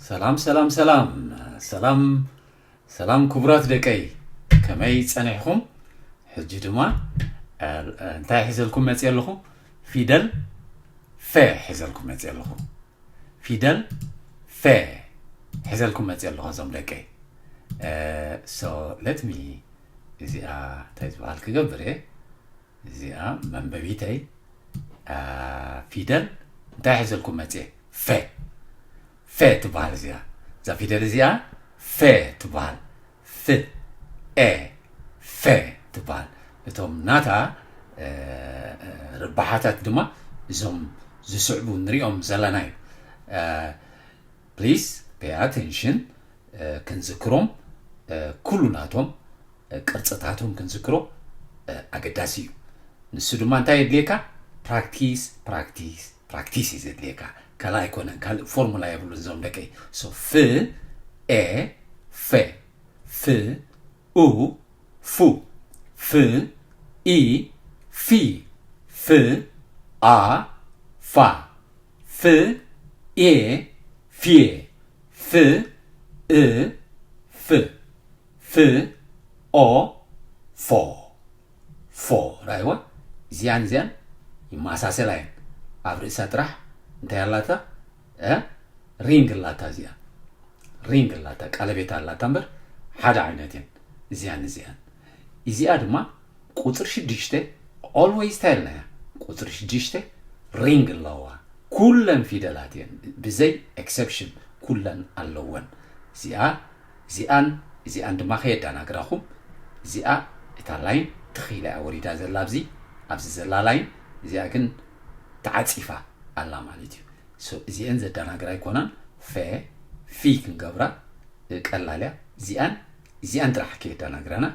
ሰላም ሰላም ሰላም ሰላም ሰላም ክቡራት ደቀይ፣ ከመይ ጸኒሕኩም? ሕጂ ድማ እንታይ ሒዘልኩም መጽእ ኣለኹ? ፊደል ፈ ሒዘልኩም መጽእ ኣለኹ። ፊደል ፈ ሒዘልኩም መጽእ ኣለኹ እዞም ደቀይ። So let me እዚኣ እንታይ ዝበሃል ክገብር እየ። እዚኣ መንበቢተይ ፊደል እንታይ ሒዘልኩም መጽእ? ፈ ፈ ትበሃል እዚኣ። እዛ ፊደል እዚኣ ፈ ትበሃል። ፍ ኤ ፈ ትበሃል። እቶም ናታ ርባሓታት ድማ እዞም ዝስዕቡ ንሪኦም ዘለና እዩ። Please pay attention። ክንዝክሮም ኩሉ ናቶም ቅርፅታቶም ክንዝክሮ ኣገዳሲ እዩ። ንሱ ድማ እንታይ የድልየካ? ፕራክቲስ ፕራክቲስ ፕራክቲስ እዩ ዘድልየካ። ካልእ ኣይኮነን፣ ካልእ ፎርሙላ የብሉን እዞም ደቀይ። So ፍ ኤ ፈ፣ ፍ ኡ ፉ፣ ፍ ኢ ፊ፣ ፍ ኣ ፋ፣ ፍ ኤ ፌ፣ ፍ እ ፍ፣ ፍ ኦ ፎ። ፎ ራይዋ እዚኣን እዚኣን ይመሳሰላ እየን። ኣብ ርእሳ ጥራሕ እንታይ ኣላታ? ሪንግ ኣላታ። እዚኣ ሪንግ ኣላታ፣ ቀለቤት ኣላታ እምበር ሓደ ዓይነት እየን እዚኣን እዚኣን። እዚኣ ድማ ቁፅሪ ሽዱሽተ ኦልወይስ ታይልና እያ። ቁፅሪ ሽዱሽተ ሪንግ ኣለዋ። ኩለን ፊደላት እየን ብዘይ ኤክሰፕሽን ኩለን ኣለወን። እዚኣ እዚኣን እዚኣን ድማ ከየዳናግራኹም። እዚኣ እታ ላይን ትኺላ እያ ወሪዳ ዘላ ኣብዚ ኣብዚ ዘላ ላይን። እዚኣ ግን ተዓፂፋ ኣላ ማለት እዩ። እዚአን ዘደናግር ኣይኮናን። ፈ ፊ ክንገብራ ቀላል እያ። እዚኣን እዚኣን ጥራሕ ከየደናግረና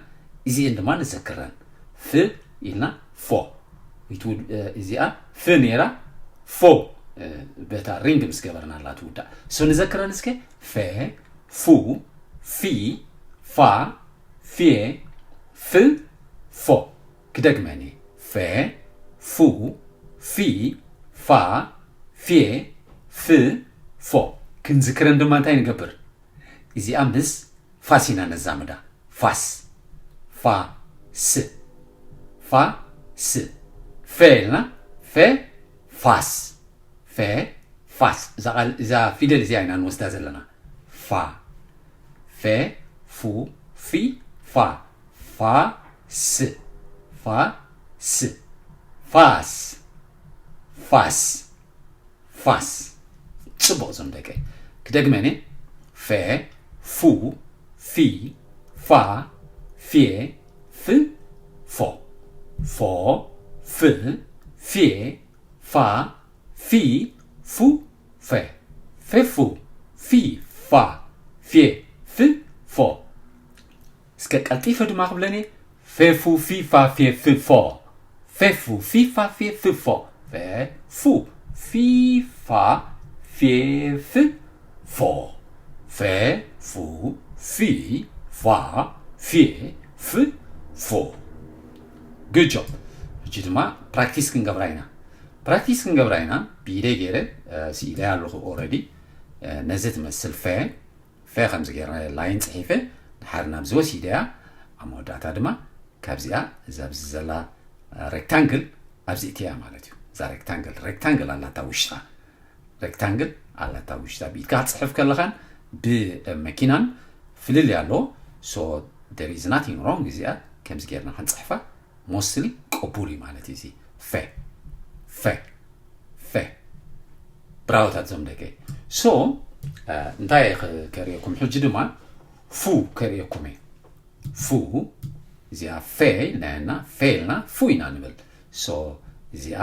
እዚአን ድማ ንዘክረን። ፍ ኢልና ፎ እዚኣ ፍ ነይራ ፎ በታ ሪንግ ምስ ገበርና ኣላ ትውዳእ። ንዘክረን እስከ። ፈ ፉ ፊ ፋ ፌ ፍ ፎ። ክደግመኒ። ፈ ፉ ፊ ፋ ፌ ፍ ፎ። ክንዝክረን ድማ እንታይ ንገብር? እዚኣ ምስ ፋስ ኢና ነዛምዳ። ፋስ ፋ ስ ፋ ስ ፈ ኢልና ፈ ፋስ ፈ ፋስ። እዛ ፊደል እዚኣ ኢና ንወስዳ ዘለና። ፋ ፈ ፉ ፊ ፋ ፋ ስ ፋ ስ ፋስ ፋስ ፋስ። ጽቡቕ እዞም ደቀይ። ክደግመኒ። ፈ ፉ ፊ ፋ ፌ ፍ ፎ ፎ ፍ ፌ ፋ ፊ ፉ ፈ ፈ ፉ ፊ ፋ ፌ ፍ ፎ። እስከ ቀልጢፈ ድማ ክብለኒ። ፈ ፉ ፊ ፋ ፌ ፍ ፎ። ፈ ፉ ፊ ፋ ፌ ፍ ፎ። ፈ ፉ ፊ ፋ ፌ ፍ ፎ። ፈ ፉ ፊ ፋ ፌ ፍ ፎ። ጉድ ጆብ። ሕጂ ድማ ፕራክቲስ ክንገብራ ኢና። ፕራክቲስ ክንገብራ ኢና። ብኢደይ ገይረ ስኢለ ኣለኹ ኦረዲ። ነዚ ትመስል ፈ ፈ ከምዚ ገይረ ላይን ፅሒፈ ድሓር ናብዚ ወሲደያ። ኣብ መወዳእታ ድማ ካብዚኣ እዛ ኣብዚ ዘላ ሬክታንግል ኣብዚ እትያ ማለት እዩ። እዛ ሬክታንግል ሬክታንግል ኣላታ ውሽጣ ሬክታንግል ኣላታ ውሽጣ ብኢድካ ክትፅሕፍ ከለኻን ብመኪናን ፍልልይ ኣለዎ። So there is nothing wrong። እዚኣ ከምዚ ጌርና ክንፅሕፋ ሞስትሊ ቅቡል እዩ ማለት እዩ። እዚ ፈ ፈ ፈ። ብራውታት ዞም ደቀይ። So እንታይ ከርእየኩም ሕጂ ድማ ፉ ከርእየኩም እየ። ፉ እዚኣ ፈ ኢልና ፈ ኢልና ፉ ኢና ንብል። So እዚኣ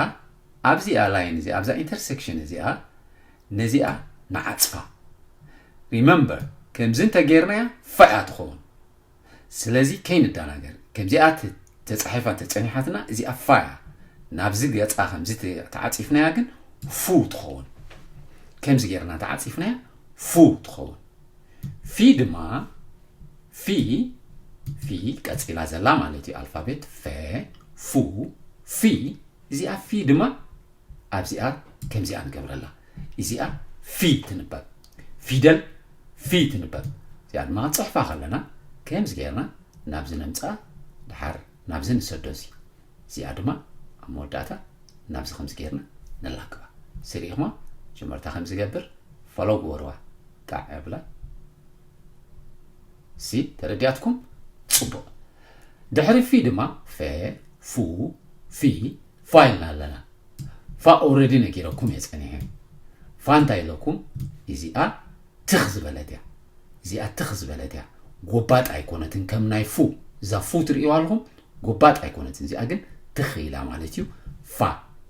ኣብዚኣ ላይን እዚኣ ኣብዛ ኢንተርሴክሽን እዚኣ ነዚኣ ንዓፅፋ። ሪመምበር ከምዚ እንተጌርናያ ፋ እያ ትኸውን። ስለዚ ከይንደናገር ከምዚኣ ተፃሒፋ ተፀኒሓትና እዚኣ ፋ እያ። ናብዚ ገፃ ከምዚ ተዓፂፍናያ ግን ፉ ትኸውን። ከምዚ ጌርና ተዓፂፍናያ ፉ ትኸውን። ፊ ድማ ፊ ፊ ቀፂላ ዘላ ማለት እዩ ኣልፋቤት ፈ ፉ ፊ። እዚኣ ፊ ድማ ኣብዚኣ ከምዚኣ ንገብረላ። እዚኣ ፊ ትንበብ። ፊደል ፊ ትንበብ። እዚኣ ድማ ክንፅሕፋ ከለና ከምዚ ጌርና ናብዚ ነምፅኣ፣ ድሓር ናብዚ ንሰዶ። እዚ እዚኣ ድማ ኣብ መወዳእታ ናብዚ ከምዚ ጌርና ነላግባ። ስሪእኹማ ጀመርታ ከም ዝገብር ፈሎ ግበርዋ። ጣዕ የብላ። ሲ ተረዲኣትኩም? ጽቡቕ። ድሕሪ ፊ ድማ ፈ፣ ፉ፣ ፊ፣ ፋ ኢልና ኣለና። ፋ ኦረዲ ነጊረኩም እየ ጸኒሐ። ፋ እንታይ ኢለኩም? እዚኣ ትኽ ዝበለት እያ። እዚኣ ትኽ ዝበለት እያ። ጎባጥ ኣይኮነትን ከም ናይ ፉ። እዛ ፉ ትርእይዋ ኣለኹም? ጎባጥ ኣይኮነትን። እዚኣ ግን ትኽ ኢላ ማለት እዩ። ፋ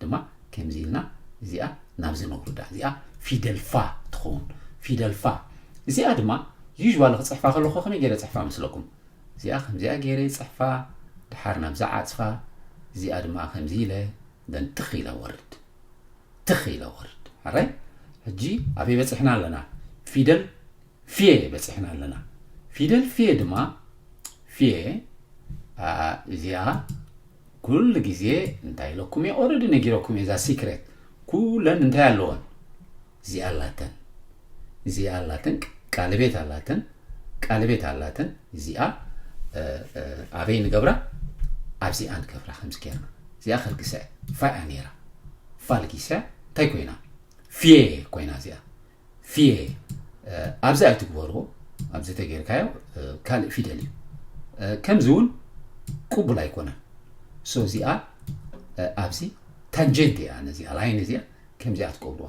ድማ ከምዚ ኢልና እዚኣ ናብዚ ነውርዳ። እዚኣ ፊደል ፋ ትኸውን። ፊደል ፋ። እዚኣ ድማ ዩዥዋል ክጽሕፋ ከለኹ ከመይ ገይረ ጽሕፋ መስለኩም? እዚኣ ከምዚኣ ገይረ ጽሕፋ፣ ድሓር ናብዛ ዓጽፋ፣ እዚኣ ድማ ከምዚ ኢለ፣ ደን ትኽ ኢለ ወርድ። ትኽ ኢለ ወርድ። ኣራይ? ሕጂ ኣበይ በጺሕና ኣለና? ፊደል ፊየ በጺሕና ኣለና። ፊደል ፊየ ድማ፣ ፊየ፣ ኣ፣ እዚኣ ኩሉ ግዜ እንታይ ኢለኩም እየ? ኦረዲ ነጊረኩም እየ እዛ ሲክሬት። ኩለን እንታይ ኣለወን? እዚኣ ኣላተን። እዚኣ ኣላተን፣ ቃልቤት ኣላተን፣ ቃልቤት ኣላተን። እዚኣ፣ እ፣ እ፣ ኣበይ ንገብራ? ኣብዚኣ ንገብራ ከምዚ ጌርና። እዚኣ ከልግሰ ፋ እያ ነይራ። ፋ ልጊሰ እንታይ ኮይና? ፊየ ኮይና እዚኣ። ፊየ፣ እ፣ ኣብዚ ኣይትግበርዎ። ኣብዚ ተጌርካዮ፣ እ፣ ካልእ ፊደል እዩ። እ፣ ከምዚ እውን ቅቡል ኣይኮነን። ሶ እዚኣ፣ እ፣ ኣብዚ ታንጀንት እያ ነዚኣ ላይን እዚኣ። ከምዚኣ ክትገብርዋ፣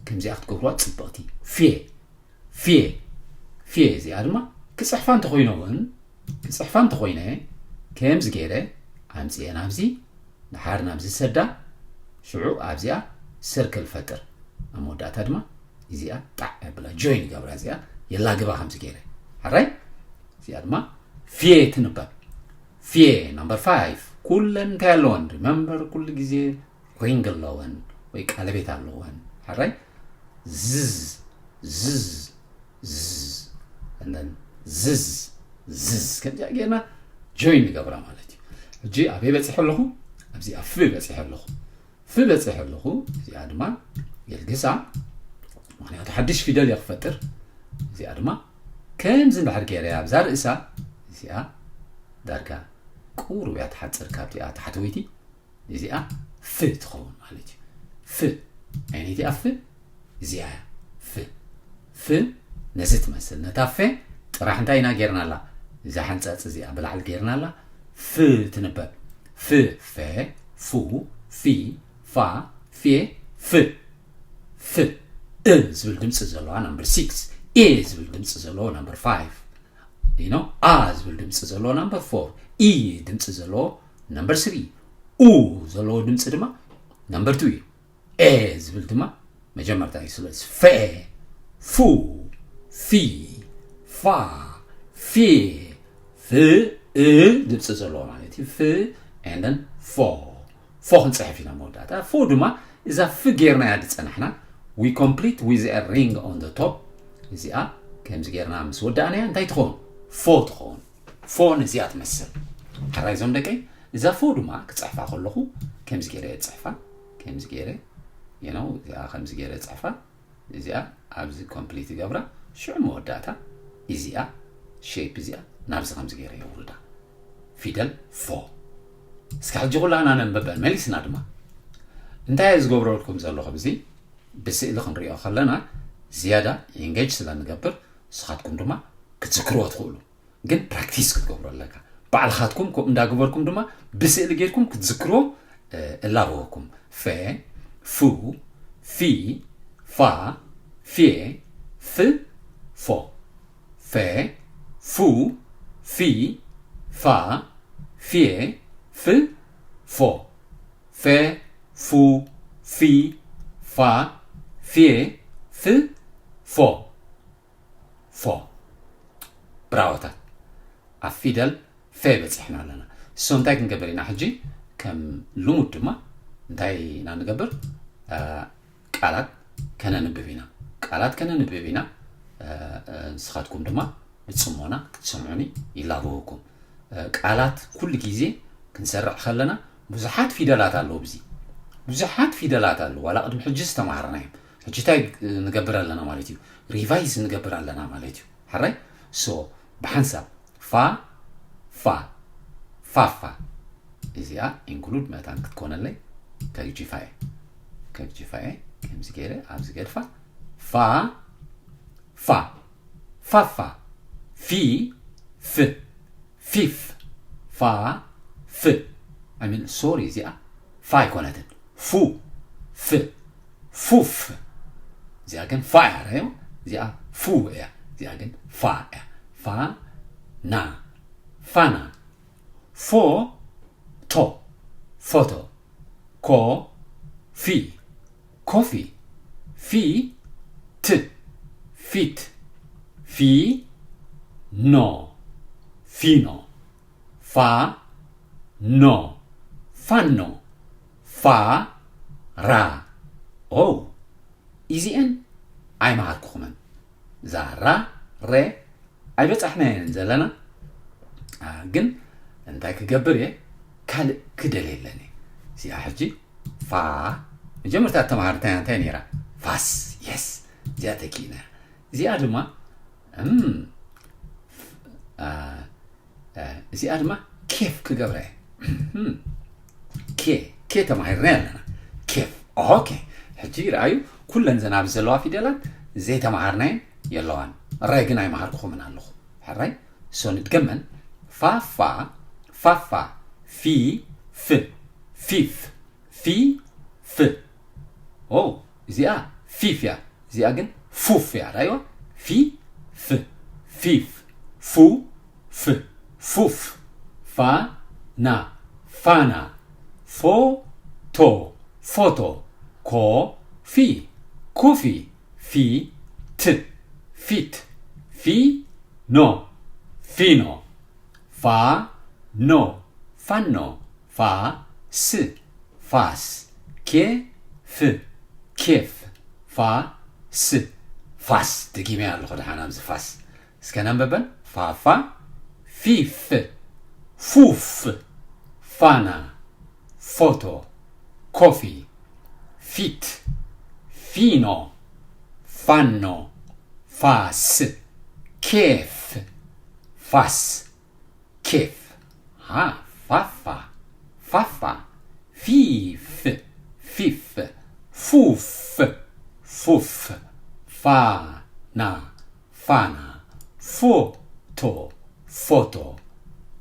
ከምዚኣ ክትገብርዋ ጽብቕቲ። ፊየ፣ ፊየ፣ ፊየ እዚኣ ድማ ክጽሕፋ እንተኾይነ እውን፣ ክጽሕፋ እንተኾይነ ከምዚ ገይረ ኣምጽኤ ናብዚ፣ ድሓር ናብዚ ሰዳ፣ ሽዑ ኣብዚኣ ሰርክል ፈጥር። ኣብ መወዳእታ ድማ እዚኣ ጣዕ የብላ፣ ጆይን ገብራ፣ እዚኣ የላግባ ከምዚ ገይረ። ሓራይ? እዚኣ ድማ ፊየ ትንበብ። ፊየ፣ ናምበር ፋይቭ። ኩለን እንታይ ኣለወን? ሪመምበር፣ ኩሉ ግዜ ሪንግ ኣለወን ወይ ቃለቤት ኣለወን። ሓራይ? ዝዝ፣ ዝዝ፣ ዝዝ፣ and then ዝዝ፣ ዝዝ። ከምዚኣ ጌርና ጆይን ንገብራ ማለት እዩ። ሕጂ ኣበይ በጺሐ ኣለኹ? ኣብዚኣ ፍ በጺሐ ኣለኹ። ፍ በጺሐ ኣለኹ። እዚኣ ድማ የልግሳ። ምኽንያቱ ሓድሽ ፊደል እየ ክፈጥር። እዚኣ ድማ ከምዚ እንድሕር ገይረ ኣብዛ ርእሳ፣ እዚኣ ዳርጋ ቁሩብ እያ ትሓጽር ካብቲኣ ታሕተወይቲ። እዚኣ ፍ ትኸውን ማለት እዩ። ፍ፣ ዓይነይቲ ኣፍ እዚኣ እያ። ፍ፣ ፍ ነዚ ትመስል። ነታ ፌ ጥራሕ እንታይ ኢና ጌርናላ? እዛ ሓንጻጽ እዚኣ ብላዕሊ ጌርናላ። ፍ ትንበብ። ፍ፣ ፈ፣ ፉ፣ ፊ፣ ፋ፣ ፌ፣ ፍ። ፍ፣ እ ዝብል ድምጺ ዘለዋ ናምበር ሲክስ። ኤ ዝብል ድምጺ ዘለዎ ናምበር ፋይቭ። You know? ኣ ዝብል ድምጺ ዘለዎ ናምበር ፎር። ኢ ድምጺ ዘለዎ ናምበር ስሪ። ኡ ዘለዎ ድምጺ ድማ ናምበር ቱ እዩ። ኤ ዝብል ድማ መጀመርታ እዩ። ስለዚ ፈ፣ ፉ፣ ፊ፣ ፋ፣ ፌ፣ ፍ፣ እ ድምፂ ዘለዎ ማለት እዩ። ፍ and then ፎ። ፎ ክንፅሕፍ ኢና መወዳእታ። ፎ ድማ እዛ ፍ ጌርናያ ዝፀናሕና፣ we complete with a ring on the top። እዚኣ ከምዚ ጌርና ምስ ወዳእናያ እንታይ ትኸውን? ፎ ትኸውን። ፎ ነዚኣ ትመስል። ሕራይ እዞም ደቀይ፣ እዛ ፎ ድማ ክፅሕፋ ከለኹ ከምዚ ገይረ እየ ዝፅሕፋ። ከምዚ ገይረ፣ you know፣ እዚኣ ከምዚ ገይረ እፅሕፋ። እዚኣ ኣብዚ ኮምፕሊት ይገብራ። ሽዑ መወዳእታ እዚኣ ሼፕ እዚኣ ናብዚ ከምዚ ገይረ የውርዳ። ፊደል ፎ። እስከ ሕጂ ኩላና ነንብበን መሊስና ድማ። እንታይ እየ ዝገብረልኩም ዘለኹ? እዚ ብስእሊ ክንሪኦ ከለና ዝያዳ ኢንጌጅ ስለ ንገብር፣ ንስኻትኩም ድማ ክትዝክርዎ ትኽእሉ። ግን ፕራክቲስ ክትገብሩ ኣለካ። ባዕልኻትኩም ከምኡ እንዳገበርኩም ድማ ብስእሊ ጌርኩም ክትዝክርዎ፣ እ፣ እላበወኩም። ፈ፣ ፉ፣ ፊ፣ ፋ፣ ፌ፣ ፍ፣ ፎ። ፈ፣ ፉ፣ ፊ፣ ፋ፣ ፌ፣ ፍ፣ ፎ። ፈ፣ ፉ፣ ፊ፣ ፋ፣ ፌ፣ ፍ፣ ፎ። ፎ። ብራዎታት። ኣብ ፊደል ፈ በጺሕና ኣለና። እሶ እንታይ ክንገብር ኢና ሕጂ? ከም ልሙድ ድማ እንታይ ኢና ንገብር? እ፣ ቃላት ከነንብብ ኢና። ቃላት ከነንብብ ኢና። እ፣ እ፣ ንስኻትኩም ድማ ብጽሞና ክትሰምዑኒ ይላበወኩም። እ፣ ቃላት ኩሉ ግዜ ክንሰርዕ ከለና ብዙሓት ፊደላት ኣለዉ። ብዚ ብዙሓት ፊደላት ኣለዉ። ዋላ ቅድሚ ሕጂ ዝተማሃርናዮም። ሕጂ እንታይ ንገብር ኣለና ማለት እዩ? ሪቫይዝ ንገብር ኣለና ማለት እዩ። ሕራይ? ሶ ብሓንሳብ ፋ ፋ ፋፋ፣ እዚኣ ኢንክሉድ መታን ክትኮነለይ ከግጂፋ እየ። ከግጂፋ እየ። ከምዚ ገይረ ኣብዚ ገድፋ። ፋ ፋ ፋፋ ፊ ፍ ፊፍ ፋ ፍ። I mean, sorry፣ እዚኣ ፋ ኣይኮነትን። ፉ ፍ ፉፍ። እዚኣ ግን ፋ እያ። ራዮ እዚኣ ፉ እያ። እዚኣ ግን ፋ እያ። ፋ ና ፋና። ፎ ቶ ፎቶ። ኮ ፊ ኮፊ። ፊ ት ፊት። ፊ ኖ ፊኖ። ፋ ኖ ፋኖ። ፋ ራ። ኦ፣ እዚኤን ኣይመሃርኩኹምን። እዛ ራ ሬ ኣይበጻሕናየን ዘለና። አ፣ ግን እንታይ ክገብር እየ? ካልእ ክደልየለን እየ። እዚኣ ሕጂ ፋ፣ መጀመርታ ተማሃርታያ እንታይ ነይራ? ፋስ። የስ፣ እዚኣ ተኪእና። እዚኣ ድማ እም፣ አ፣ አ፣ እዚኣ ድማ ኬፍ ክገብራ እየ። እም፣ ኬ ኬ ተማሂርና ኣለና። ኬፍ። ኦኬ። ሕጂ ረኣዩ፣ ኩለን ዘን ኣብዚ ዘለዋ ፊደላት ዘይተማሃርናየን የለዋን። ረ ግን ኣይመሃርኩኹምን ኣለኹ። ሕራይ? ሶ ንድገመን። ፋፋ ፋፋ። ፊ ፍ ፊፍ። ፊ ፍ። ኦ፣ እዚኣ ፊፍ እያ። እዚኣ ግን ፉፍ እያ። ራይዋ? ፊ ፍ ፊፍ። ፉ ፍ ፉፍ። ፋ ና ፋና። ፎ ቶ ፎቶ። ኮ ፊ ኮፊ። ፊ ት ፊት። ፊ ኖ ፊኖ። ፋ ኖ ፋኖ። ፋ ስ ፋስ። ኬ ፍ ኬፍ። ፋ ስ ፋስ። ደጊመያ ኣለኹ ደሓን ኣብዚ ፋስ። እስከ ነንበበን። ፋፋ ፊፍ ፉፍ። ፋና ፎቶ። ኮፊ ፊት። ፊኖ ፋኖ። ፋስ ኬፍ። ፋስ ኬፍ። ሃ ፋፋ ፋፋ። ፊፍ ፊፍ። ፉፍ ፉፍ። ፋና ፋና። ፎቶ ፎቶ።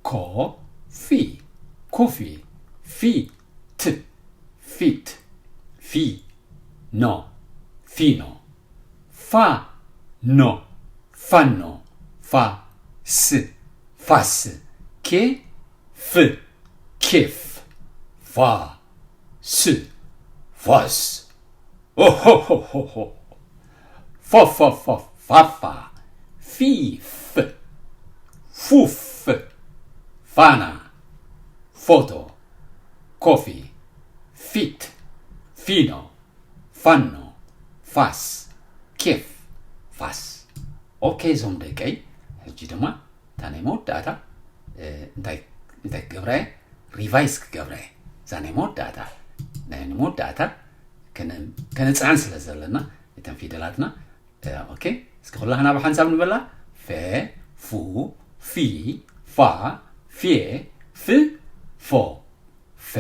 ኮፊ ኮፊ። ፊት ፊት። ፊ ኖ ፊኖ። ፋ ኖ ፋኖ። ፋ ስ ፋስ። ኬ ፍ ኬፍ። ፋ ስ ፋስ። ኦሆሆሆሆ። ፋፋፋፋፋ። ፊፍ ፉፍ። ፋና ፎቶ። ኮፊ ፊት። ፊኖ ፋኖ። ፋስ ኬፍ። ፋስ። ኦኬ፣ እዞም ደቀይ፣ ሕጂ ድማ እታ ናይ መወዳእታ፣ እ፣ እንታይ እንታይ ክገብራ እየ? ሪቫይዝ ክገብራ እየ። እዛ ናይ መወዳእታ፣ ናይ መወዳእታ ከነ-፣ ከነጽናን ስለ ዘለና፣ እተን ፊደላትና፣ እ፣ ኦኬ፣ እስኪ ኩላህና ብሓንሳብ ንበላ። ፈ ፉ ፊ ፋ ፌ ፍ ፎ። ፈ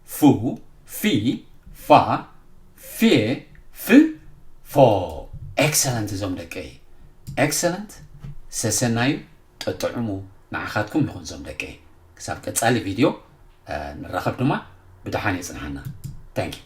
ፉ ፊ ፋ ፌ ፍ ፎ። ኤክሰለንት እዞም ደቀይ፣ ኤክሰለንት። ሰሰናዩ፣ ጠጥዕሙ። ንዓኻትኩም ይኹን እዞም ደቀይ። ክሳብ ቀጻሊ ቪድዮ፣ እ፣ ንራኸብ ድማ። ብደሓን የጽንሓና። ታንክ ዩ።